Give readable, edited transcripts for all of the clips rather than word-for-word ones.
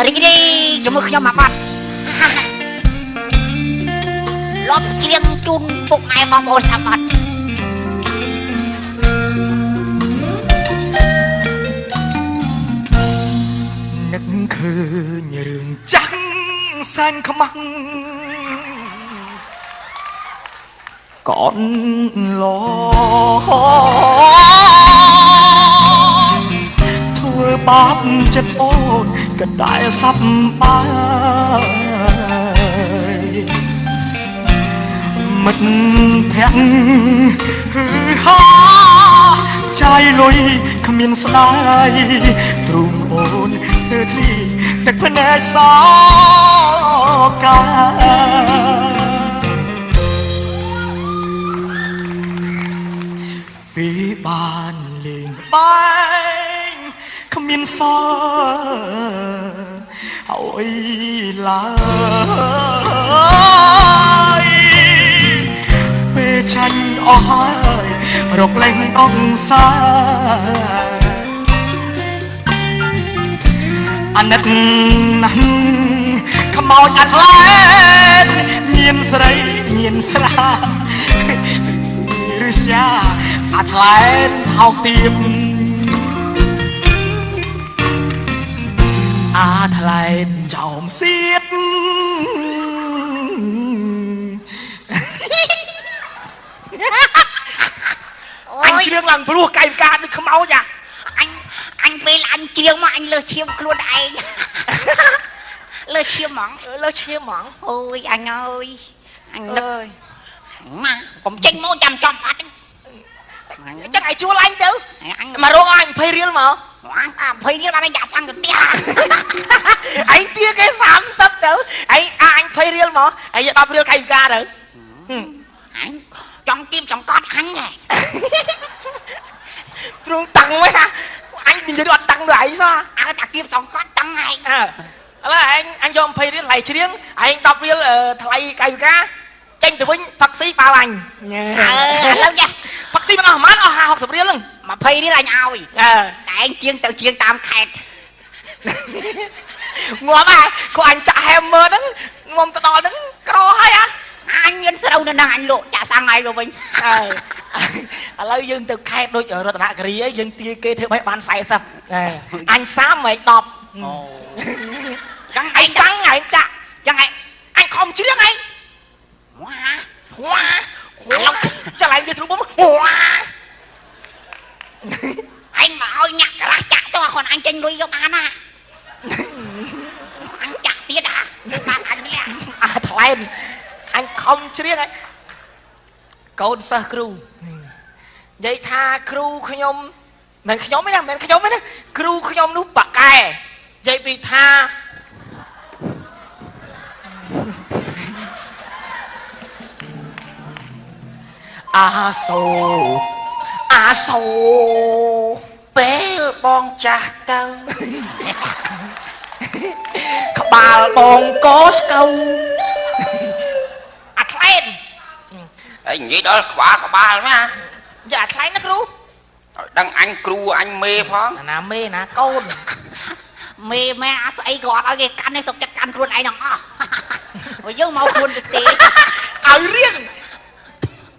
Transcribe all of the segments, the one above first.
រីករាយជាមួយខ្ញុំមួយបទលបច្រៀងជូនពុកម៉ែបងប្អូនស្ដាប់អត់ នឹកឃើញរឿងចាស់សែនខ្មាំងកនឡធ្វើបាបចិត្តអូនក៏តែសប្បាយមិត្តភក្តិហឺហាចាយលុយគ្មានស្ដាយទ្រូងអូនស្ទើរធ្លីទឹកភ្នែកសកា ពីបានលេងបែងគ្មានសល់ហើយឡើយពេលចាញ់អស់ហើយរកលេងអង្សាអាណិតណាស់ខ្មោចអាថ្លែនមានស្រីមានស្រាឬស្យាអាថ្លែនថោកទាបអាថ្លែនចោមសៀត អូ អញ យ ច្រៀងឡើងព្រោះកាយវិការដូចខ្មោចអា អញអញពេលអញច្រៀងមកអញលើសឈាមខ្លួនឯងលើសឈាមហ្មង លើឈាមហ្មង អូយអញអើយអញនឹក អើយ ម៉ាកុំចេញមកចាំចំអត់ អញ្ចឹងឯងជួលអញទៅ អញ មករកអញ20រៀលមក អញអា20រៀលអញដាក់តាំងទៅផ្ទះ ឯងទាគេ30ទៅឯងអញ20រៀលមកឯងយក10រៀលកាយវិការទៅ អញចង់ទៀបចង្កត់អញហ៎ ទ្រូងតាំងមកហាអញនិយាយអត់តាំងដូចឯងសោះ ឲ្យតាទៀបចង្កត់តាំងហ៎ អើឥឡូវឯងអញយក20រៀលថ្លៃច្រៀងឯង10រៀលថ្លៃកាយវិការចេញទៅវិញផឹកស៊ីបាវអញ អើឥឡូវចា ផឹកស៊ីមិនអស់ប៉ុន្មានអស់50 60រៀលហ្នឹង 20រៀលអញឲ្យ អើ តែឯងជាងទៅជាងតាមខេត្ត ងាប់ហ่ะគាត់អញចាក់ hammer ហ្នឹងងំទៅដល់ហ្នឹងក្រហើយអា អញមានស្រូវនៅហ្នឹងអញលក់ចាក់សាំងឲ្យទៅវិញ អើឥឡូវយើងទៅខេត្តដូចរតនគិរីអីយើងទាគេធ្វើបេះបាន40អញ30ឯង10 អូចឹង ឯងសាំងឯងចាក់ ចឹងឯង អញខំច្រៀងឯង វ៉ា វ៉ាវ៉ាចាក់ឯងនិយាយទ្រូបំវ៉ា ឯងមកឲ្យញាក់កន្លះចាក់ទៅអាខ្លួនអញចេញលុយយកបានណាអញចាក់ទៀតអាបានអញម្នាក់ អាថ្លែនអញខំច្រៀងឯងកូនសិស្សគ្រូនិយាយថាគ្រូខ្ញុំមិនខ្ញុំទេណាមិនខ្ញុំទេណាគ្រូខ្ញុំនោះប៉ាកែនិយាយពីថាអាសូអាសូ ពេលបងចាស់ទៅ ក្បាលបងកស្កៅអាថ្លែន ហើយនិយាយដល់ក្បាលក្បាលណា យាអាថ្លែនណាគ្រូ ឲ្យដឹងអញគ្រូអញមេផង ណាមេណាកូន មេម៉ែអាស្អីក៏អត់ឲ្យគេកាន់ទេសុកចិត្តកាន់ខ្លួនឯងទាំងអស់ព្រោះយើងមកខ្លួនទៅទេ ឲ្យរៀង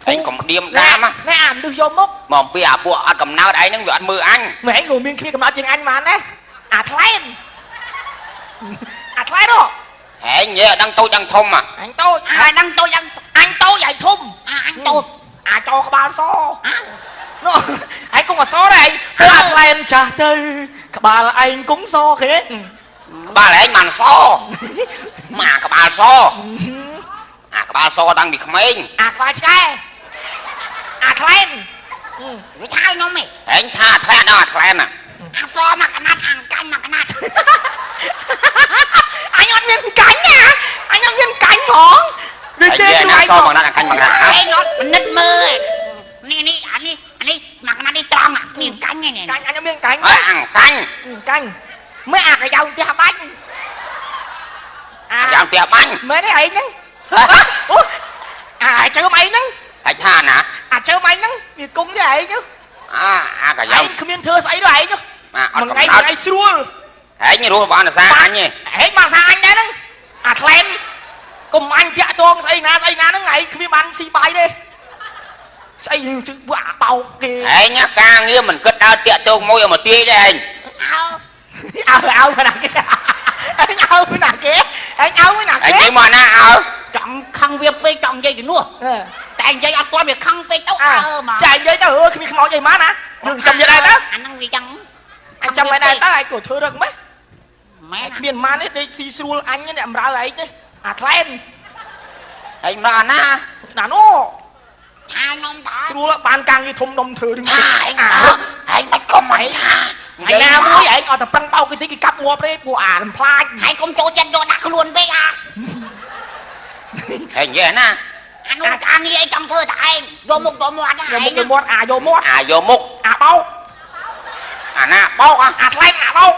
ឯងកុំដៀមដាមណា ណែអាមនុស្សយកមុខ មកអំពីអាពួកអត់កំណើតឯងហ្នឹងវាអត់មើលអញ មិនឯងក៏មានគ្នាកំណត់ជាងអញបានដែរអាថ្លែនអាថ្លែនហ៎ ហែងនិយាយឲ្យដឹងតូចដឹងធំហ่ะ អញតូច អាដឹងតូចដឹង អញតូចឯងធំ អាអញតូច អាចោក្បាលស អា នោះឯងគង់អសដែរឯងពួកអាថ្លែនចាស់ទៅ ក្បាលឯងគង់សគេ ក្បាលឯងបានសមកអាក្បាលសអាក្បាលសតាំងពីក្មេង អាក្បាលឆ្កែអាថ្លែន វាថាឲ្យខ្ញុំឯង ហែងថាអាថ្លែនដល់អាថ្លែនណា អាសមកកណាត់អាកាញ់មកកណាត់ អញអត់មានកាញ់ណាអញអត់មានកាញ់ផងវា ឯង ជេរ និយាយណា គ្រូឯងផង សមកណាត់អាកាញ់មកណាត់ហ៎ ឯងអត់ពិនិត្យមើលនេះនេះអានេះអានេះមកកណាត់នេះត្រង់នេះកាញ់នេះ កាញ់អញអត់មានកាញ់ អើអាកាញ់ កាញ់មើលអាកាយ៉ៅផ្ទះបាញ់អា យ៉ាងផ្ទះបាញ់ មែនទេឯងហ្នឹងអូអាជើមឯងហ្នឹង ហែងថាណា អាជើមឯងហ្នឹងវាគង់ទេឯង អាអាកាយ៉ាង ឯងគ្មានធ្វើស្អីទេឯង អាអត់ មួយថ្ងៃ កំណើត ថ្ងៃស្រួល ហែងរស់បានអាសាអញទេ ហែងបានសាអញដែរហ្នឹងអាថ្លែនកុំអញតាក់តងស្អីណាស្អីណាហ្នឹងឯងគ្មានបានស៊ីបាយទេស្អីជឹកពួកអាបោកគេ ហែងការងារមិនគិតដើរតាក់តងមួយឲ្យមកទាយទេហែង អើ អើអើណាគេឯងអើណាគេឯងអើណា ឯង គេ និយាយមកណាអើ ចង់ខឹងវាពេកចង់និយាយជំនួសតែនិយាយអត់ទាន់វាខឹងពេកទៅអើមក ចានិយាយទៅអើគ្មានខ្មោចអីមកណាយើងចាំនិយាយដែរទៅ អាហ្នឹងវាចឹង អញចាំមិនដែរទៅឯងក៏ធ្វើរឹងម៉េច មែន គ្មានម៉ានទេដេកស៊ីស្រួលអញអ្នកបំរើឯងនេះអាថ្លែន ហែងមកណា ណានោះ ថាខ្ញុំថា ស្រួលបានការងារធំដុំធ្វើរឿង ថាឯងឯងមិនកុំអញថា ឯណាមួយឯងអត់តែប្រឹងបោកគេតិចគេកាប់ងាប់ទេពួកអារំផ្លាច ហើយកុំចូលចិត្តយកដាក់ខ្លួនពេកអា ហែងនិយាយណា អានោះការងារអីចង់ធ្វើតែឯងយកមុខយកមាត់ណា យកមុខយកមាត់អាយកមាត់ អាយកមុខ អាបោក អាណាបោក អាថ្លែងអាបោក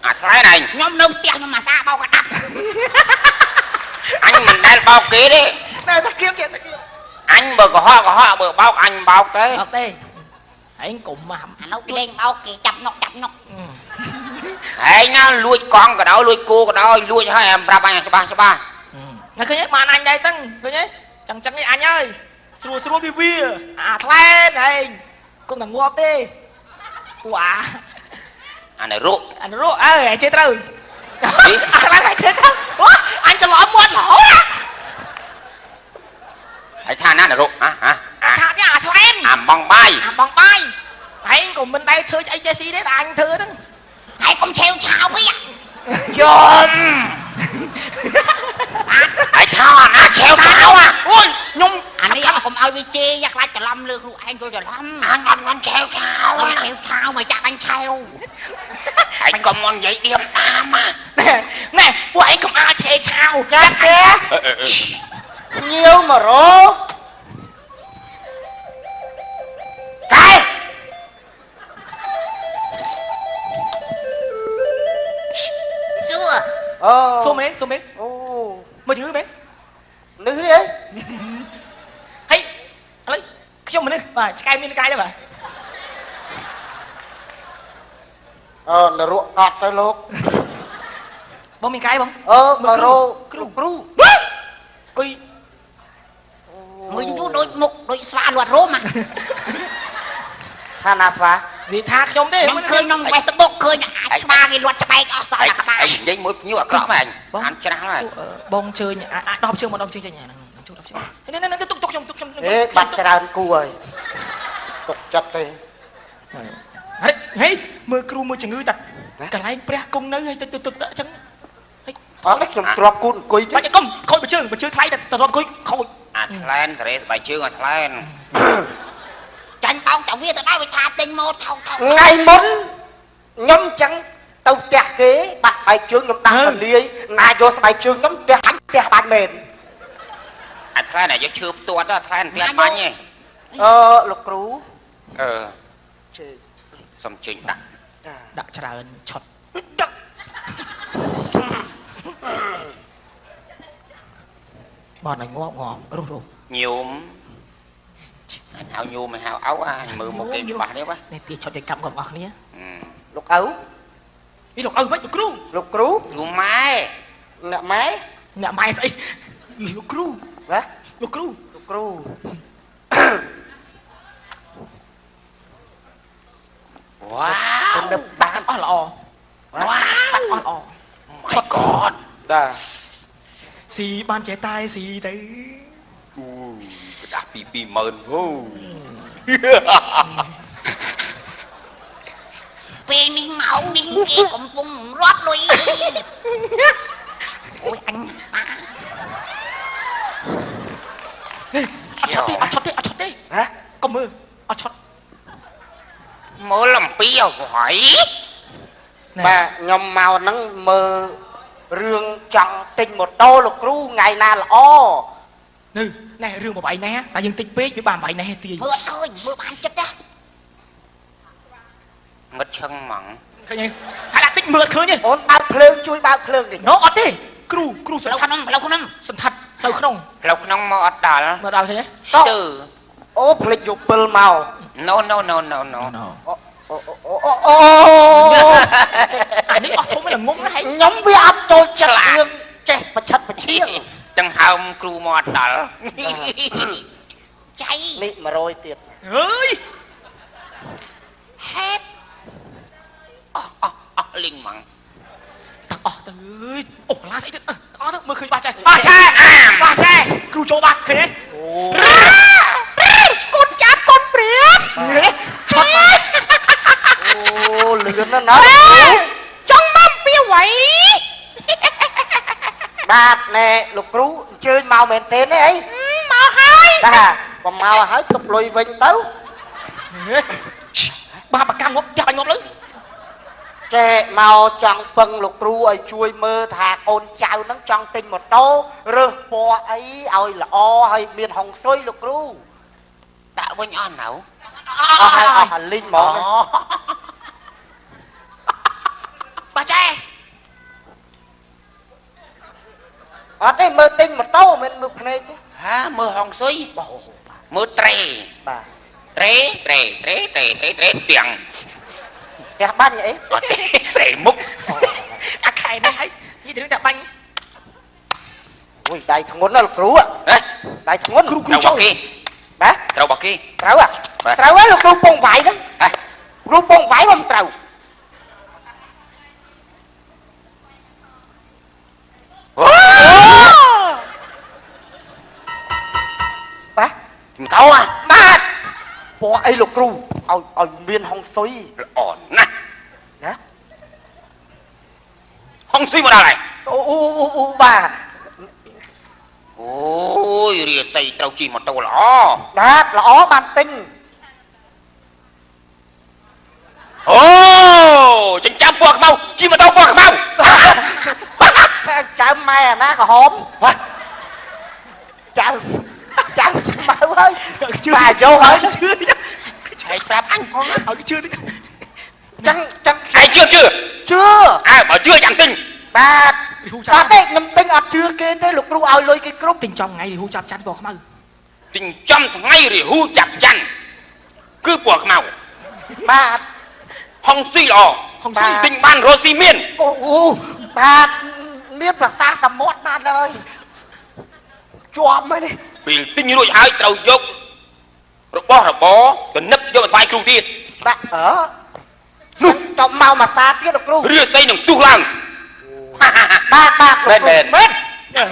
អាថ្លែងឯង ខ្ញុំនៅផ្ទះខ្ញុំអាសាបោកកដាប់ អញមិនដែលបោកគេទេ ណែសាគៀបគេសាគៀប អញបើកុហកកុហកបើបោកអញបោកទេ អត់ទេឯងកុំមក អានោះគេលេងបោកគេចាប់ណុកចាប់ណុក ហែងណាលួចកង់ក៏ដោយលួចគោក៏ដោយលួចហើយអញប្រាប់អញច្បាស់ច្បាស់ ណាឃើញទេបានអញដែរហ្នឹងឃើញទេចឹងចឹងឯងអញហើយស្រួលស្រួលវាវាអាថ្លែនឯងគុំតែងាប់ទេពួកអា អានរុ អានរុអើឯងចេះត្រូវអាថ្លែនឯងចេះត្រូវអូអញច្រឡំមាត់រហូតណា ហើយថាណានរុអាអា ថាទេអាថ្លែន អាបងបាយ អាបងបាយឯងក៏មិនដែរធ្វើអីចេះស៊ីទេតែអញធ្វើហ្នឹង ហើយកុំឆេវឆាវពេក យំហើយថាអាណាឆេវឆាវអា អូយខ្ញុំ អានេះកុំឲ្យវាជេរយ៉ាខ្លាចច្រឡំលើខ្លួនឯងយល់ច្រឡំ អាងអត់ឆេវឆាវ អត់ឆេវឆាវមកចាក់អញឆេវ ហើយកុំមកនិយាយឌៀមតាម ណែពួកឯងកុំអាចឆេឆាវ ចាត់ទេញៀវមករកែ សួរ អូ សុំហេសុំហេ អូ មកជឿមែន នេះទេ ហេឥឡូវខ្ញុំមនុស្សបាទឆ្កែមានកាយដែរបាទ អឺនរកកត់ទៅលោក បងមានកាយបង អឺមករ គ្រូ គ្រូ គុយ មើលយូរដូចមុខដូចស្វាលត់រោម ថាណាស្វា វាថាខ្ញុំទេ ខ្ញុំឃើញក្នុង Facebook ឃើញអាចស្វាគេលត់ច្បែកអស់សល់តែក្បាល ឯងនិយាយមួយភ្ញៀវអាក្រក់មែនអានច្រាស់ហើយ បងជើញអាចដបជើងមកដបជើងចេញហ្នឹងជួយដបជើងនេះនេះទុកទុកខ្ញុំទុកខ្ញុំ ហេបាត់ច្រើនគូហើយទុកចិត្តទេ ហេហេមើលគ្រូមើលជំងឺតាកន្លែងព្រះគង់នៅហើយទៅទៅទៅអញ្ចឹង អត់ទេខ្ញុំទ្របគូតអង្គុយទេ បាច់កុំខូចបើជើងបើជើងថ្លៃតែទ្របអង្គុយខូច អាថ្លែនសេរីស្បែកជើងអាថ្លែន ចាញ់បោកតែវាទៅដែរវាថាទិញម៉ូថោកថោក ថ្ងៃមុនខ្ញុំចឹងទៅផ្ទះគេបាត់ស្បែកជើងខ្ញុំដាក់កលាយណាយកស្បែកជើងខ្ញុំផ្ទះអញផ្ទះបានមែន អាថ្លែនអាយកឈើផ្ទាត់អាថ្លែនផ្ទះបាញ់ឯង អឺលោកគ្រូ អឺ ជើង សុំជើងដាក់ ដាក់ច្រើនឆុតបងឲ្យងាប់ងាប់រុះរុះ ញោមអញហៅញោមមិនហៅអោអញមើលមកគេច្បាស់នេះបាទ នេះទីឆុតគេកាប់គាត់អស់គ្នា លោកឪ នេះលោកឪមិនលោកគ្រូ លោកគ្រូ គ្រូម៉ែ អ្នកម៉ែ អ្នកម៉ែស្អីលោកគ្រូ ណា លោកគ្រូ លោកគ្រូ វ៉ា ទៅនឹក បានអស់ល្អ វ៉ាវ បានអស់ល្អ My God បាទ ស៊ីបានចេះតែស៊ីទៅ អូក្តាស់ពី20000ហូ ពេលនេះម៉ោងនេះគេកំពុងរាប់លុយអូយអញ អត់ឆុតទេអត់ឆុតទេអត់ឆុតទេ ហ៎ កុំមើលអត់ឆុត មើលអំពីអហើយ បាទខ្ញុំមកហ្នឹងមើលរឿងចង់ទិញម៉ូតូលោកគ្រូថ្ងៃណាល្អ នេះណែរឿងបបៃណែតែយើងតិចពេកវាបានបបៃណែទាយ មើលអត់ឃើញមើលបានចិត្តណា ងឹតឈឹងហ្មង ឃើញទេហើយដាក់តិចមើលអត់ឃើញទេ អូនបើកភ្លើងជួយបើកភ្លើងតិច ណូអត់ទេគ្រូគ្រូស ផ្លូវ ន្តាត់ ក្នុងផ្លូវក្នុង សន្តាត់ផ្លូវក្នុង ផ្លូវក្នុងមកអត់ដល់ មកដល់ឃើញទេ ស្ទើ អូភ្លេចយកពិលមក No no no no no អូអូអូអូ អានេះអស់ធំឯងងងណាស់ហែង ខ្ញុំវាអត់ចូលចិត្តរឿងចេះប្រឆិតប្រឈៀង ទាំងហើមគ្រូមកដល់ ចៃ នេះ100ទៀត អើយ ហេតអស់អស់អស់លីងហ្មង ទាំងអស់ទៅអើយអូឡាស្អីទៀតអស់ទៅមើលឃើញបាស់ចែបាស់ចែបាស់ចែគ្រូចូលបាត់ឃើញទេ កូនចាប់កូនព្រាប ឆត់មក អូលឿនណាស់ណា ចង់មកពីអ្វី បាទណែលោកគ្រូអញ្ជើញមកមែនទេនេះអី មកហើយ បាទបើមកហើយទុកលុយវិញទៅ បាបកម្មងប់ចាប់អញងប់លើ ចេះមកចង់ពឹងលោកគ្រូឲ្យជួយមើលថាកូនចៅហ្នឹងចង់ទិញម៉ូតូរើសពណ៌អីឲ្យល្អហើយមានហុងស៊ុយលោកគ្រូ ដាក់វិញអស់នៅ អស់ហើយអស់ហើយលីងហ្មង បាស់ចែ អត់ទេមើលទិញម៉ូតូមិនមើលភ្នែកទេ ហាមើលហងស៊ុយ បាទ មើលត្រេ បាទ ត្រេត្រេត្រេត្រេត្រេត្រេទាំង ផ្ទះបាញ់អី អត់ទេត្រេមុខ អាខែនេះហើយនិយាយទៅតែបាញ់ អូយដៃធ្ងន់ណាស់លោកគ្រូ ហ៎ ដៃធ្ងន់ គ្រូគ្រូចូល ត្រូវបោះគេ បាទ ត្រូវបោះគេ ត្រូវហ่ะត្រូវហ៎លោកគ្រូពងវាយហ្នឹង ហ៎ គ្រូពងវាយមិនត្រូវ អូ បាទ មិនកោអា បាទពណ៌អីលោកគ្រូឲ្យឲ្យមានហុងស៊ុយ ល្អណាស់ ណា ហងស៊ុយមកដល់ហើយ អូអូអូបាទ អូយរាសីត្រូវជិះម៉ូតូល្អ បាទល្អបានទិញ អូចិញ្ចាំពណ៌ខ្មៅជិះម៉ូតូពណ៌ខ្មៅ ចៅម៉ែអាណាក្រហមចៅចៅខ្មៅហើយបាទយកហើយ ជឿតិច ហើយប្រាប់អញផង ឲ្យជឿតិច ចឹងចឹង ឯងជឿជឿ ជឿ អើបើជឿចាំទិញ បាទ រីហ៊ូចាប់ អត់ទេខ្ញុំទិញអត់ជឿគេទេលោកគ្រូឲ្យលុយគេគ្រប់ ទិញចំថ្ងៃរីហ៊ូចាប់ច័ន្ទពណ៌ខ្មៅ ទិញចំថ្ងៃរាហ៊ូចាប់ច័ន្ទគឺពណ៌ខ្មៅ បាទ ហងស៊ុយល្អ ហុងស៊ុយ ទិញបានរស់ស៊ីមាន អូអូបាទមានប្រសាសន៍តែមាត់បានហើយជាប់ហើយនេះ ពេលទិញរួចហើយត្រូវយករបស់របរទៅនឹកយកមកថ្វាយគ្រូទៀត បាទអើនោះទៅមកមួយសាទៀតលោកគ្រូ រាសីនឹងទុះឡើង បាទបាទលោកគ្រូ មែន មែន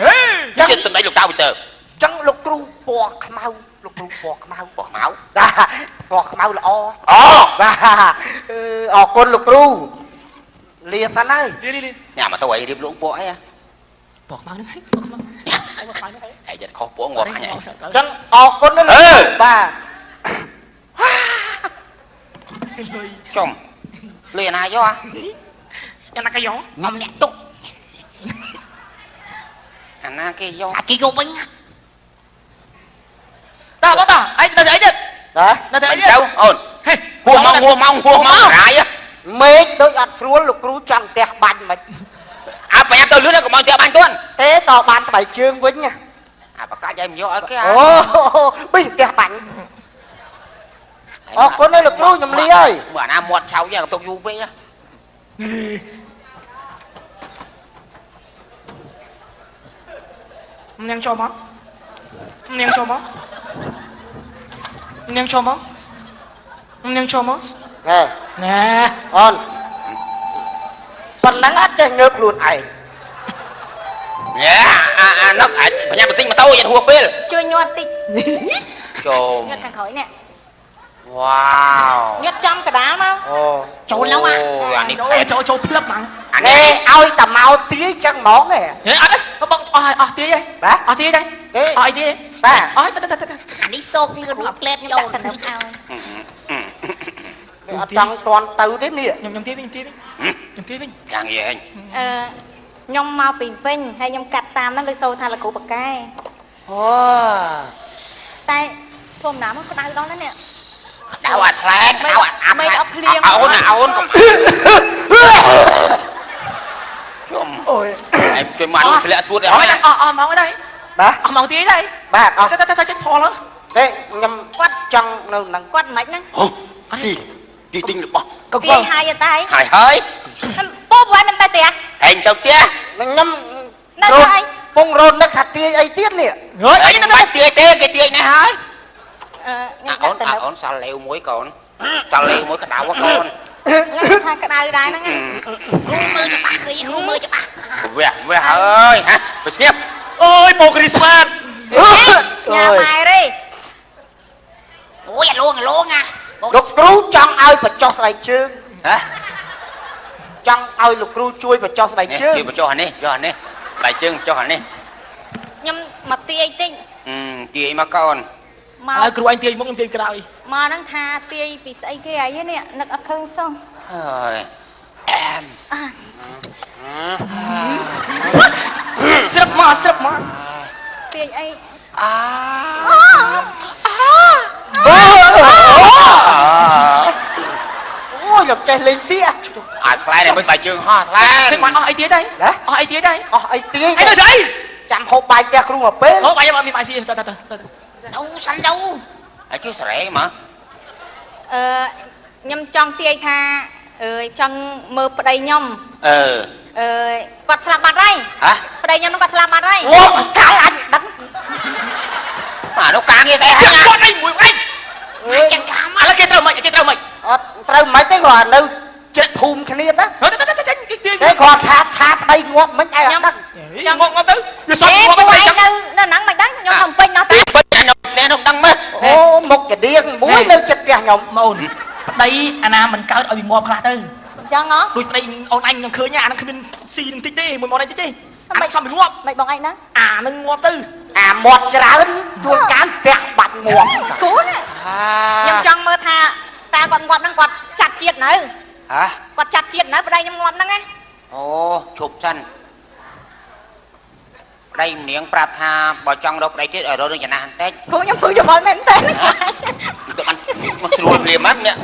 ហេ ចឹង ជាសម្ដេចលោកតាវិទ័រ ចឹងលោកគ្រូពណ៌ខ្មៅលោកគ្រូពណ៌ខ្មៅ ពណ៌ខ្មៅ បាទពណ៌ខ្មៅល្អ អូ បាទអរគុណលោកគ្រូលាសិនហើយ លីលី ញ៉ាំមកទៅអីរៀបលក់ពណ៌អី ពណ៌ខ្មៅហ្នឹងពណ៌ខ្មៅពណ៌ខ្មៅហ្នឹង ឯងចិត្តខុសពណ៌ងាប់អញហើយ ចឹងអរគុណណាលោកគ្រូបាទ លុយ ចំលុយអាណាយកអា យ៉ាងណាកយោ ខ្ញុំអ្នកទុក អាណាគេយក អាគេយកវិញ តើបងតើអីនៅអីទៀត បាទ នៅអីទៀត ទៅអូន ហេ ហួសម៉ោងហួសម៉ោងហួសម៉ោងរាយ មេឃដូចអត់ស្រួលលោកគ្រូចង់ផ្ទះបាញ់មិន អើប្រញាប់ទៅលឿនកុំឲ្យផ្ទះបាញ់ទួន ទេតបានស្បែកជើងវិញណា អាបកាច់ឲ្យមិនយកឲ្យគេ អូប៊ីផ្ទះបាញ់អរគុណណាលោកគ្រូខ្ញុំលាហើយ មើលអាណាមាត់ឆៅយ៉ាងកំតុកយូរពេក នាងចូលមកនាងចូលមកនាងចូលមកនាងចូលមក ណែ ណែ អូនប៉ុណ្ណឹងអត់ចេះងើបខ្លួនឯង ញ៉ាអាអានឹកអាចប្រញាប់ទៅទិញម៉ូតូយ៉ាងហួសពេល ជួយញាត់តិច ចូល ញាត់ខាងក្រោយនេះ វ៉ាវ ញាត់ចំកដាលមក អូ ចូលแล้วអា អូអានេះ ចូលចូលចូលផ្លឹបហ្មង អា ណែ នេះ ឲ្យតែមកទាយចឹងហ្មងហ៎ ហេអត់ទេបងអស់ហើយអស់ទាយហើយ បាទ អស់ទាយដែរ ទេ អស់អីទេ បាទ អស់ទៅទៅទៅ អានេះសោកលឿនមកផ្លែត ខ្ញុំ ចូល ដាក់តំណឹងឲ្យ អត់ចង់តន់ទៅទេនេះ ខ្ញុំទាយវិញខ្ញុំទាយវិញខ្ញុំទាយវិញ កាងយេហេង អឺខ្ញុំមកពីពេញហើយខ្ញុំកាត់តាមហ្នឹងដូចសូថាលោកគ្រូបកែ អូ តែធម្មតាមកក្តៅដល់ហ្នឹងនេះ ដៅអាថ្លែងដៅអាថ្លែងអូនអូនកុំជុំ អូយ ឯងជួយមកធ្លាក់សួត អ ហើយ ស់អស់អស់ម៉ោងហើយ បាទ អស់ម៉ោងទាយដែរ បាទអស់ ទៅទៅទៅចិត្តផល ទេខ្ញុំគាត់ចង់នៅនឹង គាត់មិនហ្នឹង អូទី ទីទិញរបស់ កុំ ទាយហើយតែ ហើយហើយ ពូប្រហែលមិនទៅផ្ទះ ហែងទៅផ្ទះ ខ្ញុំ នៅទៅអី ពងរននឹកថាទាយអីទៀតនេះ ហើយ អីមិនបាច់ទាយទេគេទាយនេះហើយ អឺខ្ញុំ អូន ដាក់ទៅ អូនសល់លេវមួយកូនសល់លេវមួយក្តៅកូន ខ្ញុំថាក្តៅដែរហ្នឹង គ្រូមើលច្បាស់ឃើញគ្រូមើលច្បាស់ វះវះហើយហ៎បើស្ងៀម អើយបូគ្រីស្មាត ញ៉ាំម៉ែទេ អូយអាលងអាលងអាបង លោកគ្រូចង់ឲ្យបញ្ចុះស្បែកជើង ហ៎ ចង់ឲ្យលោកគ្រូជួយបញ្ចុះស្បែក នេះ ជើង ជួយបញ្ចុះអានេះយកអានេះបាយជើងបញ្ចុះអានេះ ខ្ញុំមកទាយតិច ទាយមកកូន មក ហើយគ្រូឯងទាយមុខខ្ញុំទាយក្រោយ មកហ្នឹងថាទាយពីស្អីគេអីនេះនឹកអត់ឃើញសោះ ហើយអែម ស្រឹបមកស្រឹបមក ទាយអី អា អូយលោកចេះលេងសៀក អាចផ្លែនេះមិនបាយជើងហោះផ្លែ ទឹកបានអស់អីទៀតហើយអស់អីទៀតហើយ អស់អីទាយ អីទៅស្អី ចាំហូបបាយផ្ទះគ្រូមកពេល អូបាយអត់មានបាយស៊ីទៅទៅទៅ ទៅសិនទៅ ហើយជួយសេរីមក អឺខ្ញុំចង់ទាយថាអើយចង់មើលប្តីខ្ញុំ អឺ អើយគាត់ស្លាប់បាត់ហើយ ហ៎ ប្តីខ្ញុំហ្នឹងគាត់ស្លាប់បាត់ហើយ ងាប់កាល់អញដឹង អានោះការងារស្អីហើយណា គាត់អីមួយឯង អើយ ចឹងខំ ឥឡូវគេត្រូវមិនគេត្រូវមិន អត់ត្រូវមិនទេគាត់នៅចិត្តភូមិគ្នាណា ទៅទៅទៅចេញគេទាយ ទេគាត់ថាថាប្តីងាប់មិនឯងអត់ដឹង ងងងទៅវាសត់ អេ ងង ពួក ទៅចឹង ឯងនៅនៅហ្នឹងមិនដឹងខ្ញុំទៅពេញនោះ ទី តា ពេញអានោះនេះនោះដឹងមើល អូមុខកដៀងមួយនៅចិត្តផ្ទះខ្ញុំ ម៉ូនប្តីអាណាមិនកើតឲ្យវាងាប់ខ្លះទៅ អញ្ចឹងហ៎ ដូចប្តីអូនអញនឹងឃើញអានឹងគ្មានស៊ីនឹងតិចទេមួយមកអញតិចទេអាសំវាងាប់ មិនបងឯងហ្នឹង អានឹងងាប់ទៅ អាមាត់ច្រើនជួនកាលផ្ទះបាត់ងាប់ គូណាខ្ញុំចង់មើលថាតើគាត់ងាប់ហ្នឹងគាត់ចាត់ជាតិនៅ ហ៎ គាត់ចាត់ជាតិនៅប្តីខ្ញុំងាប់ហ្នឹងណា អូឈប់សិនប្តីម្នាងប្រាប់ថាបើចង់រកប្តីទៀតឲ្យរករឿងចំណាស់បន្តិច គ្រូខ្ញុំព្រឺច្បល់មែនតើ ទៅបានមកស្រួលភ្លាមហ្នឹងនេះ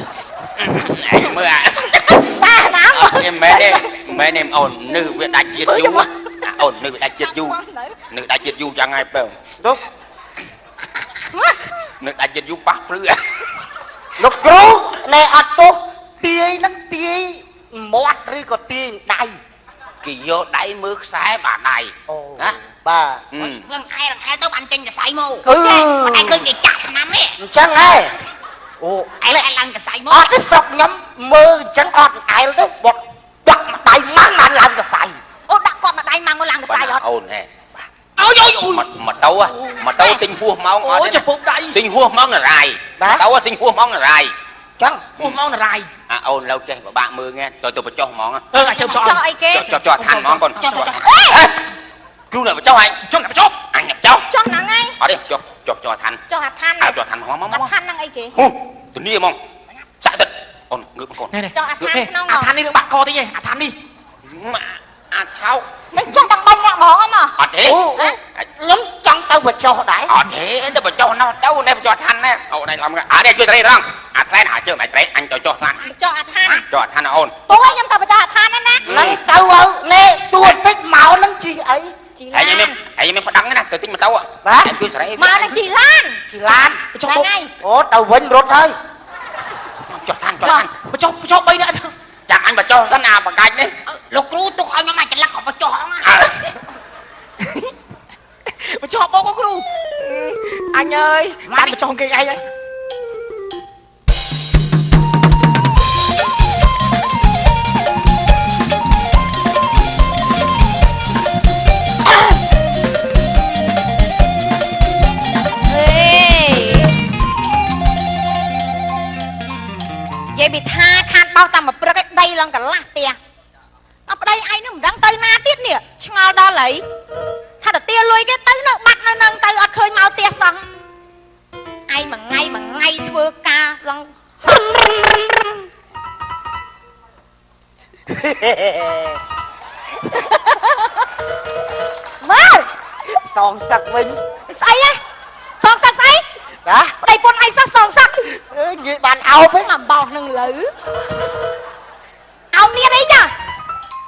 ឯងមើលអា បាណា នេះមែនទេមែនទេអូននេះវាដាច់ជាតិយូរអូននេះវាដាច់ជាតិយូរនេះដាច់ជាតិយូរចឹងហើយបើ លោក នេះដាច់ជាតិយូរប៉ះព្រឺ លោកគ្រូណែអត់ទោសទាយហ្នឹងទាយមាត់ឬក៏ទាយដៃ គេយកដៃមើលខ្សែបាដៃ អូ ណា បាទ វងអែលអែលទៅបានចេញសរសៃមក អឺ អត់ឃើញគេចាក់ឆ្នាំនេះ អញ្ចឹងហ៎អូ អែលអែលឡើងសរសៃមក អត់ទេស្រុកខ្ញុំមើលអញ្ចឹងអត់អែលទេបត់ដាក់ម្ដាយម៉ាំងបានឡើងសរសៃ អូដាក់គាត់មកដៃម៉ាំងមកឡើងកសៃអត់ អូនហេ អើយអូយ មកទៅមកទៅទិញហួសម៉ោងអត់ អូចំពុកដៃ ទិញហួសម៉ោងនរាយទៅទិញហួសម៉ោងនរាយ ចឹង ហួសម៉ោងនរាយ អាអូនឡូវចេះពិបាកមើលងទៅទៅបញ្ចុះហ្មង អឺអាចជើចោ ចោះអីគេ ចុះចុះឋានហ្មងកូនចុះចុះគ្រូអ្នកបញ្ចុះអញចុះអ្នកបញ្ចុះអញអ្នកបញ្ចុះ ចោះហ្នឹងឯង អត់ទេចុះចុះចុះឋាន ចោះអាឋាន អើចុះឋានហ្មងមក អាឋានហ្នឹងអីគេ ហូធានាហ្មងសាក់សិតអូនងើបកូន នេះនេះ ចោះអាឋានក្នុង អាឋាននេះនឹងបាក់កតិចឯងអាឋាននេះ អាថោក មិនចោះទាំង3នាក់ហ្មងមក អត់ទេ អូខ្ញុំចង់ទៅបញ្ចុះដែរ អត់ទេទៅបញ្ចុះណោះទៅនេះបញ្ចុះឋានណាអូនឯងឡំអត់ទេជួយត្រីរងអាថ្លែនអាចជើងអាត្រីអញទៅចុះឋាន ចោះអាឋាន ចុះអាឋានអូន ពូឲ្យខ្ញុំទៅបញ្ចុះអាឋានហ្នឹងណា ហ្នឹងទៅឲ្យណែសួរតិចមកហ្នឹងជីអី ជីឡា ហើយ ន មានហើយមានប្តឹងណាទៅទិញម៉ូតូបាទជួយសេរី មកនឹងជីឡាន ជីឡាន បញ្ចុះ ហ្នឹងហើយ អូទៅវិញរត់ហើយ ចុះឋានចុះឋាន បញ្ចុះបញ្ចុះ3នាក់ ចាំអញបញ្ចុះសិនអាបកាច់នេះ លោកគ្រូទុកឲ្យខ្ញុំអាចចលឹកក៏បញ្ចុះហង បញ្ចុះបងគ្រូអញអើយបានបញ្ចុះគេឯងហើយ ហេនិយាយពីថាខានបោសតាមមកព្រឹកឯងដីឡើងកន្លះផ្ទះអត់ប្តីឯងនឹងមិនដឹងទៅណាទៀតនេះឆ្ងល់ដល់ហើយថាទៅទាលុយគេទៅនៅបាត់នៅនឹងទៅអត់ឃើញមកផ្ទះសោះឯងមួយថ្ងៃមួយថ្ងៃធ្វើការឡើងមើល សងសឹកវិញ ស្អីហ៎សងសឹកស្អី ណា ប្តីពុនឯងសោះសងសឹក អើយនិយាយបានអោបឯង មកបោសនឹងលើអោបទៀតអីចា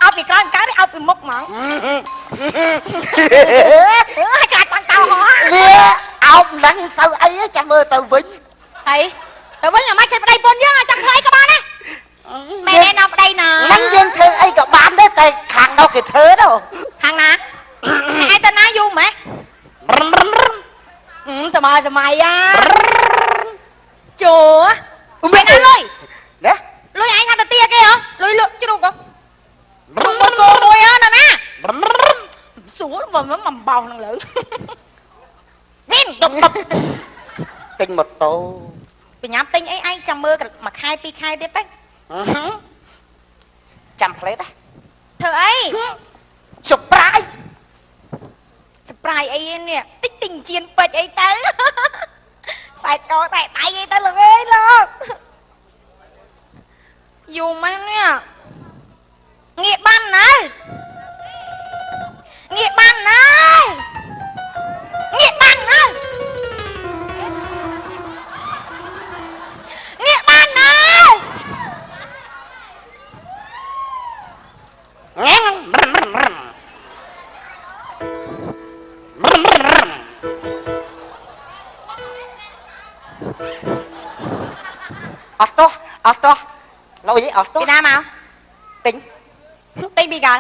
អោបពីក្រោយកើតអោបពីមុខហ្មងអើយក្លាច់បាញ់តោហោះ វាអោបហ្នឹងសូវអីចាំមើលទៅវិញ ហើយទៅវិញអាម៉េចគេប្តីពុនយើងអាចចង់ធ្វើអីក៏បានដែរ មែនទេណាប្តីណា ហ្នឹងយើងធ្វើអីក៏បានដែរតែខាងនោះគេធ្វើទៅ ខាងណាឯងទៅណាយូរម៉េះសម័យសម័យអាចូលមែនណាលុយណាលុយឯងថាទៅទាគេហ៎លុយលក់ជ្រូកហ៎មួយគោមួយហ៎ណាណាស្រួលមកមិនបោសនឹងលើវិញ ទិញម៉ូតូ បញ្ញាប់ទិញអីឯងចាំមើលមួយខែពីរខែទៀតទៅ ចាំផ្លេត ធ្វើអី surprise surprise អីនេះតិចទិញជៀនពេជ្រអីទៅខ្សែកខ្សែដៃអីទៅលោកអើយលោកយូរម៉ាស់នេះងាកបានណាងាកបានណាងាកបានណាងាកបានណា អត់តោះអត់តោះលុយអត់តោះ ពីណាមក ទិញ ទិញពីកាល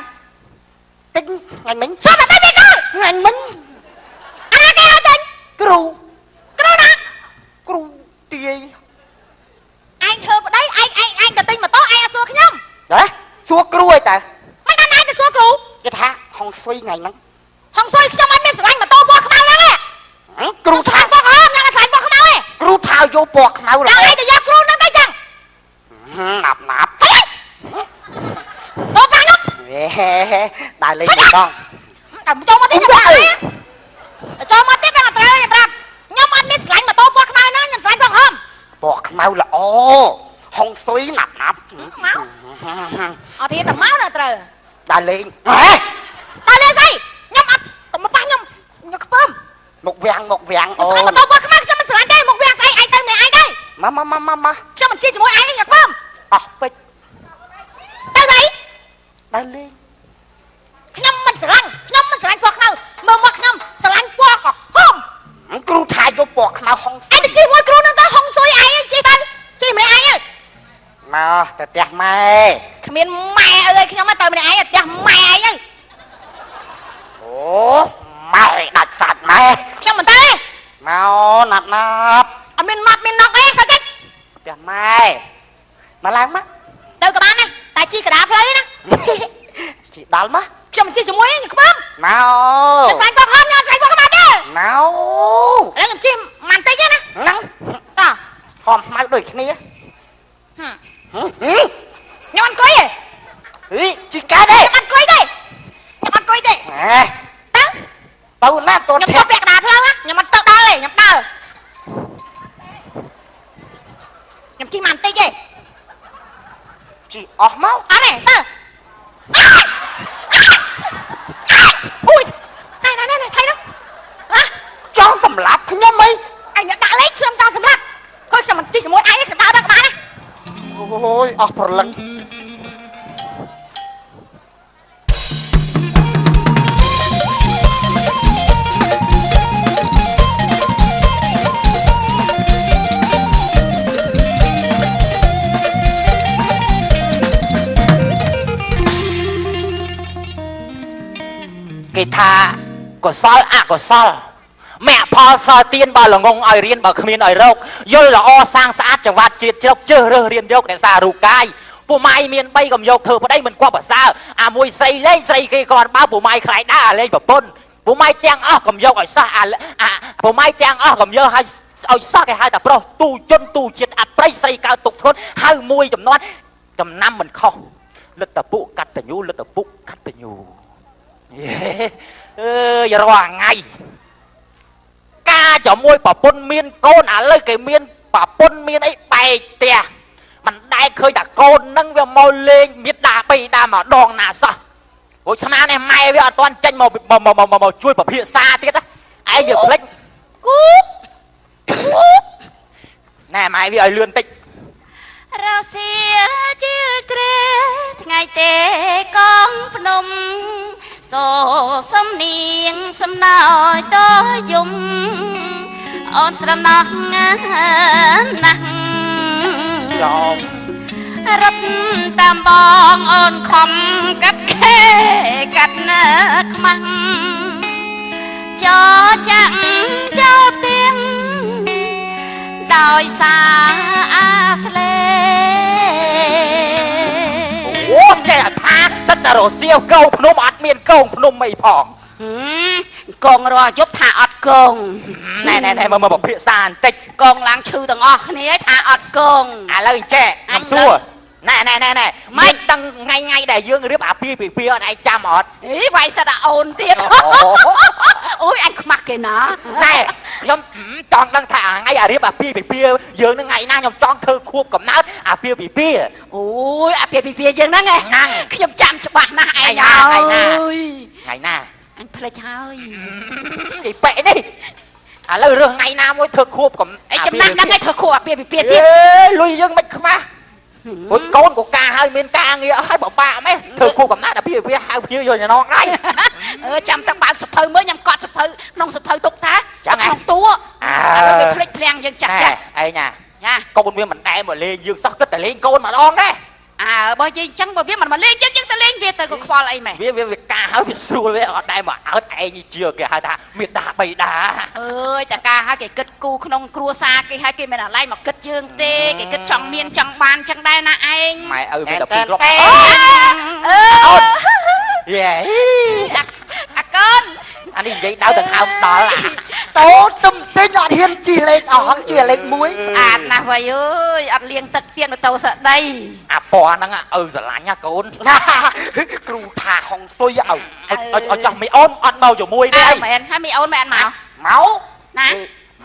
ទិញថ្ងៃមិញ សុទ្ធតែទិញពីកាល ថ្ងៃមិញ អាណាគេឲ្យទិញ គ្រូ គ្រូណា គ្រូទាយ ឯងធ្វើប្តីឯងឯងឯងទៅទិញម៉ូតូឯងអត់សួរខ្ញុំ ហ៎សួរគ្រូអីតើ មិនបានឯងទៅសួរគ្រូ គេថាហុងស៊ុយថ្ងៃហ្នឹង ហុងស៊ុយខ្ញុំអត់មានស្រឡាញ់ម៉ូតូពណ៌ខ្មៅហ្នឹងទេ គ្រូថា ពណ៌ក្រហមខ្ញុំអត់ស្រឡាញ់ពណ៌ខ្មៅទេ គ្រូថាយកពណ៌ខ្មៅ ដល់ឯងទៅយកគ្រូហ្នឹងទៅចឹង ណាប់ណាប់ ទៅទៅប៉ាខ្ញុំ ដើរលេងម្ដង ដល់ចូលមកទៀតខ្ញុំចូលមកទៀតដល់ត្រូវខ្ញុំប្រាប់ខ្ញុំអត់មានស្រឡាញ់ម៉ូតូពណ៌ខ្មៅហ្នឹងខ្ញុំស្រឡាញ់ពណ៌ក្រហម ពណ៌ខ្មៅល្អហុងស៊ុយណាប់ណាប់ មកអត់ទេតែមកដល់ត្រូវដើរលេងហ៎ដើរលេងស្អីខ្ញុំអត់មកប៉ះខ្ញុំខ្ញុំខ្ពើម មកវាំងមកវាំងអូ នម៉ូតូពណ៌ខ្មៅខ្ញុំមិនស្រឡាញ់ទេមកវាំងស្អីឯងទៅម្នាក់ឯងទៅ មកមកមកមក ខ្ញុំមិនជិះជាមួយឯងខ្ញុំខ្ពើម អស់ពេជ្រ ទៅស្អី ដើរលេង ខ្ញុំមិនស្រឡាញ់ខ្ញុំមិនស្រឡាញ់ពណ៌ខ្មៅមើលមកខ្ញុំស្រឡាញ់ពណ៌ក្រហម គ្រូថាយកពណ៌ខ្មៅហុង ឯងទៅជិះមួយគ្រូនឹងទៅហុងស៊ុយឯងជិះទៅជិះម្នាក់ឯងទៅ មកទៅផ្ទះម៉ែ គ្មានម៉ែអើយខ្ញុំទៅម្នាក់ឯងទៅផ្ទះម៉ែឯងទៅ អូម៉ែដាច់សាច់ម៉ែ ខ្ញុំមិនទៅទេ មកណាប់ណាប់ អត់មានម៉ាប់មានណុកអីទៅតិច ផ្ទះម៉ែមកឡើងមក ទៅក៏បានដែរតែជិះកដាផ្លូវណា ជិះដល់មក ខ្ញុំមិនជិះជាមួយទេខ្ញុំខ្ពើម មក ខ្ញុំស្លាញ់ពណ៌ក្រហមខ្ញុំស្លាញ់ពណ៌ខ្មៅទេ មក ឥឡូវខ្ញុំជិះមិនតិចទេណា ហ្នឹង តោះ ហមខ្មៅដូចគ្នា ខ្ញុំអត់អង្គុយទេ ហីជិះកើតទេ ខ្ញុំអត់អង្គុយទេខ្ញុំអត់អង្គុយទេទៅ ទៅណាត ខ្ញុំចូលពាក់កណ្ដាលផ្លូវខ្ញុំអត់ទៅដល់ទេខ្ញុំដើរខ្ញុំជិះមិនតិចទេ ជិះអស់មក អត់ទេទៅអូយណែណែណែថៃនោះ ចង់សម្លាប់ខ្ញុំអី ឯងដាក់លេខខ្ញុំចង់សម្លាប់គាត់ខ្ញុំមិនជិះជាមួយឯងខ្ញុំដើរទៅក្បាលណា អូយអស់ព្រលឹង គេថាកុសលអកុសលមគ្គផលសល់ទៀនបើល្ងងឲ្យរៀនបើគ្មានឲ្យរកយល់ល្អសាងស្អាតចង្វាត់ជាតិជ្រកជើសរើសរៀនយកអ្នកសាររូបកាយពួកម៉ាយមាន3កំយកធ្វើប្តីមិនគប់ប្រសើរអាមួយស្រីលេងស្រីគេគ្រាន់បើពួកម៉ាយខ្លាយដើរអាលេងប្រពន្ធពួកម៉ាយទាំងអស់កំយកឲ្យសោះអាពួកម៉ាយទាំងអស់កំយកឲ្យសោះគេហៅតែប្រុសទូជនទូជាតិអប្រៃស្រីកើតទុកធ្ងន់ហៅមួយចំនួនចំណាំមិនខុសលិទ្ធពុកតញ្ញូលិទ្ធពុកតញ្ញូអើយរាល់ថ្ងៃការជាមួយប្រពន្ធមានកូនឥឡូវគេមានប្រពន្ធមានអីបែកផ្ទះមិនដែលឃើញតែកូននឹងវាមកលេងមានដាបីដាម្ដងណាសោះព្រោះស្មាននេះម៉ែវាអត់ទាន់ចេញមកមកជួយប្រភាសាទៀតណាឯងវាភ្លេច គូ ណែម៉ែវាឲ្យលឿនតិច រសៀជាលជ្រេថ្ងៃទេកងភ្នំសូសំនៀងសំណោយតយំអូនស្រណោះណាស់ ចោម រត់តាមបងអូនខំកាត់ខេកាត់ណាខ្មាំងចចាំងចោលផ្ទៀងដោយសារអាស្លេ អូចេះអាថាសិតតែរសៀវកោភ្នំអត់មានកងភ្នំអីផង កងរាល់យប់ថាអត់កង ណែណែណែមើលមកភាសាបន្តិច កងឡើងឈឺទាំងអស់គ្នាថាអត់កង ឥឡូវអញ្ចេះខ្ញុំសួរណែណែណែណែមិនដឹងថ្ងៃថ្ងៃដែលយើងរៀបអាពាហ៍ពិពាហ៍អត់ឯងចាំអត់ អីវាយសិតអាអូនទៀតអូយអញខ្មាស់គេណា ណែខ្ញុំចង់ដឹងថាថ្ងៃអារៀបអាពាហ៍ពិពាហ៍យើងនឹងថ្ងៃណាខ្ញុំចង់ធ្វើខួបកំណើតអាពាហ៍ពិពាហ៍ អូយអាពាហ៍ពិពាហ៍យើងហ្នឹងឯងខ្ញុំចាំច្បាស់ណាស់ឯងហើយ ថ្ងៃណា អញភ្លេចហើយ និយាយប៉ែនេះឥឡូវរឿងថ្ងៃណាមួយធ្វើខួបកំ អីចំណាស់ហ្នឹងឯងធ្វើខួបអាពាហ៍ពិពាហ៍ទៀត លុយយើងមិនខ្មាស់អូយកូនក៏ការហើយមានការងារអស់ហើយពិបាកម៉េះធ្វើខួបកំណត់អាពាហ៍ពិពាហ៍ហៅភ្ញៀវយកចំណងដៃ អឺចាំតែបើកសភៅមើលខ្ញុំកត់សភៅក្នុងសភៅទុកថាក្នុងតួឥឡូវវាភ្លេចភ្លាំងយើងចាស់ចាស់ ឯងណាកូនវាមិនដែលមកលេងយើងសោះគិតតែលេងកូនម្ដងដែរ អើបើយើងអញ្ចឹងបើវាមិនមកលេងយើងយើងទៅលេងវាទៅក៏ខ្វល់អីម៉េះ វាវាការហើយវាស្រួលវាអត់ដែលមកអើតឯងជាគេហៅថាមេដាបៃតា អើយតការហើយគេគិតគូក្នុងគ្រួសារគេហើយគេមិនអាឡ័យមកគិតយើងទេគេគិតចង់មានចង់បានចឹងដែរណាឯង ម៉ែឪមានតែពីរគ្រាប់ អឺ អូនយេ អាកូន អានេះនិយាយដៅដង្ហើមដល់ តូទឹមទិញអត់ហ៊ានជិះលេខអស់ជិះលេខ1 ស្អាតណាស់វ៉ៃអើយអត់លាងទឹកទៀតម៉ូតូសដី អាពណ៌ហ្នឹងឪស្រឡាញ់ណាកូន ណាគ្រូថាហុងស៊ុយឪ ឲ្យចោះមីអូនអត់មកជាមួយទេ អើមែនហើយមីអូនមែនមក មក ណា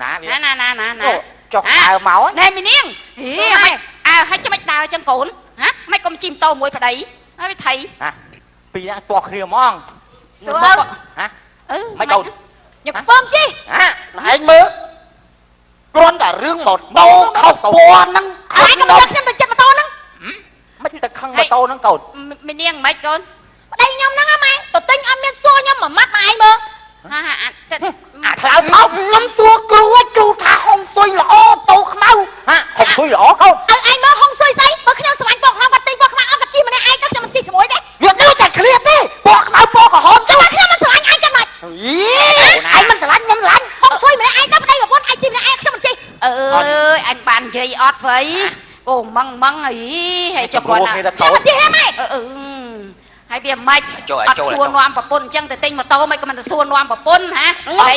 ណា ណាណាណាណា ចុះអើមក ណែមីនាងហីម៉េចអើហើយចាំមិនដើរចឹងកូនហ៎ម៉េចកុំជិះម៉ូតូមួយប្តីហើយវាថៃ ណាពីរនាក់ទាស់គ្នាហ្មង សួរឪ ហ៎ អឺ ម៉េចកូន ខ្ញុំខ្ពើមជិះ ហ៎ ឯងមើលគ្រាន់តែរឿងម៉ូតូខុសពណ៌ហ្នឹង ឯងកុំយកខ្ញុំទៅចិត្តម៉ូតូហ្នឹង មិនទៅខឹងម៉ូតូហ្នឹងកូន មីនាងម៉េចកូន ប្តីខ្ញុំហ្នឹងម៉ែទៅទិញអត់មានសួរខ្ញុំមួយម៉ាត់មកឯងមើល ហាអា អាថ្លើមថោក ខ្ញុំសួរគ្រូគ្រូថាហុងស៊ុយល្អតូខ្មៅ ហ៎ហុងស៊ុយល្អកូន ឲ្យឯងមើលហុងស៊ុយស្អីបើខ្ញុំស្រឡាញ់ពណ៌ក្រហមគាត់ទិញពណ៌ខ្មៅអត់គាត់ជិះម្នាក់ឯងទៅខ្ញុំមិនជិះជាមួយទេ វាដូចតែឃ្លាទេពណ៌ខ្មៅពណ៌ក្រហម ចាំតែខ្ញុំមិនស្រឡាញ់ឯងចឹងម៉េច ឯងមិនស្រឡាញ់ខ្ញុំស្រឡាញ់ ហុងស៊ុយម្នាក់ឯងទៅប្តីប្រពន្ធឯងជិះម្នាក់ឯងខ្ញុំមិនជិះ អើយអញបាននិយាយអត់វ៉ៃអូម៉ងម៉ងអីហើយចុះគាត់ ខ្ញុំមិនជិះទេម៉ែ អឺហើយវាមិនអត់សួរនាំប្រពន្ធអញ្ចឹងទៅទិញម៉ូតូមិនក៏មិនទៅសួរនាំប្រពន្ធហ៎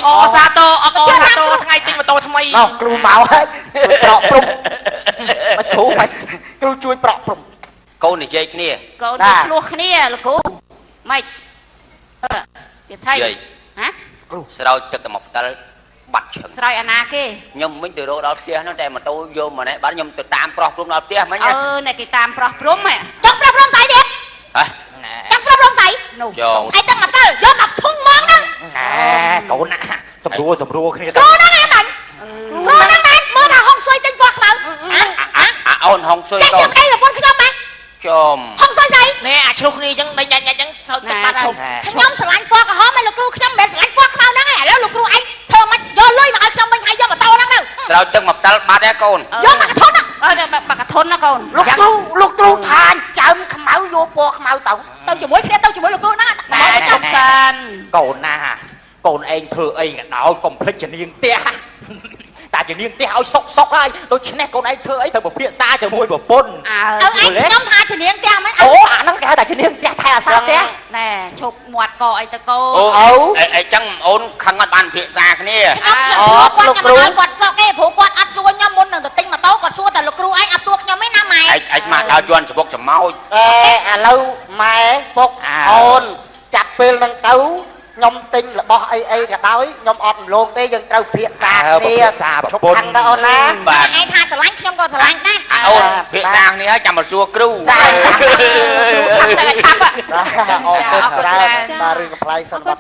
អសាទរអកសាទរថ្ងៃទិញម៉ូតូថ្មី មកគ្រូមកហើយប្រក់ព្រំ មិនគ្រូមិន គ្រូជួយប្រក់ព្រំ កូននិយាយគ្នា កូនទៅឆ្លោះគ្នាលោកគ្រូមិនទៀតថៃហ៎ គ្រូស្រោចទឹកតែមកផ្តិលបាត់ឈឹង ស្រោចអាណាគេ ខ្ញុំមិញទៅរកដល់ផ្ទះហ្នឹងតែម៉ូតូយកម្នាក់បាត់ខ្ញុំទៅតាមប្រុសព្រំដល់ផ្ទះមិញ អឺណែគេតាមប្រុសព្រំហ៎ ចង់ប្រុសព្រំស្អីទៀត ហ៎ ចង់ប្រុសព្រំស្អី នោះ ឯងទឹកមកទៅយកមកធុងហ្មងហ្នឹង ណែកូនណាសម្រួលសម្រួលគ្នា គ្រូហ្នឹងឯងបាញ់គ្រូហ្នឹងបាញ់មើលថាហុងស៊ុយទិញពណ៌ខ្មៅ អាអូនហុងស៊ុយកូន ចេះយកប្តីប្រពន្ធខ្ញុំម៉េច ចំ ហុងស៊ុយស្អី ណែអាឆ្លោះគ្នាអញ្ចឹងដេញញ៉ាច់ញ៉ាច់អញ្ចឹងសោចទឹកបាត់ហើយ ខ្ញុំស្រឡាញ់ពណ៌ក្រហមហើយលោកគ្រូខ្ញុំមិនមែនស្រឡាញ់ពណ៌ខ្មៅហ្នឹងឯងឥឡូវលោកគ្រូឯងធ្វើម៉េចយកលុយមកឲ្យខ្ញុំវិញហើយយកម៉ូតូហ្នឹងទៅ ស្រោចទឹកមកផ្តិលបាត់ហើយកូន យកមកកធុនណា អើមកកធុនណាកូន លោកគ្រូលោកគ្រូថាចើមខ្មៅយកពណ៌ខ្មៅទៅ ទៅជាមួយគ្នាទៅជាមួយលោកគ្រូហ្នឹង ណែជប់សិនក ូនណាកូនឯងធ្វើអីក៏ដោយកុំភ្លេចជំនាញផ្ទះតែជំនាញផ្ទះឲ្យសុកសុកហើយដូច្នេះកូនឯងធ្វើអីត្រូវពិភាក្សាជាមួយប្រពន្ធ អើឯងខ្ញុំថាជំនាញផ្ទះមិន អូអាហ្នឹងគេហៅថាជំនាញផ្ទះថែអាសាផ្ទះ ណែឈប់មាត់កអីទៅកូន អូអីចឹងអូនខឹងអត់បានពិភាក្សាគ្នា ខ្ញុំខ្ញុំសួរគាត់ខ្ញុំមិនឲ្យគាត់សុកទេព្រោះគាត់អត់សួរខ្ញុំមុននឹងទៅទិញម៉ូតូគាត់សួរតែលោកគ្រូឯងអត់សួរខ្ញុំទេណាម៉ែ ឯងស្មាតដើរជន់ច្បុកច្មោច អេឥឡូវម៉ែពុកអូនចាប់ពេលហ្នឹងទៅខ្ញុំទិញរបស់អីអីក៏ដោយខ្ញុំអត់រំលងទេយើងត្រូវភាសាគ្នា ភាសាប្រពន្ធ ខាងទៅអូនណា បាទ ឯងថាស្រឡាញ់ខ្ញុំក៏ស្រឡាញ់ដែរ អូនភាសាគ្នាហើយចាំមកសួរគ្រូ ឆាប់តែឆាប់ អរគុណច្រើនបាទរឿងកំប្លែងសិនបាទ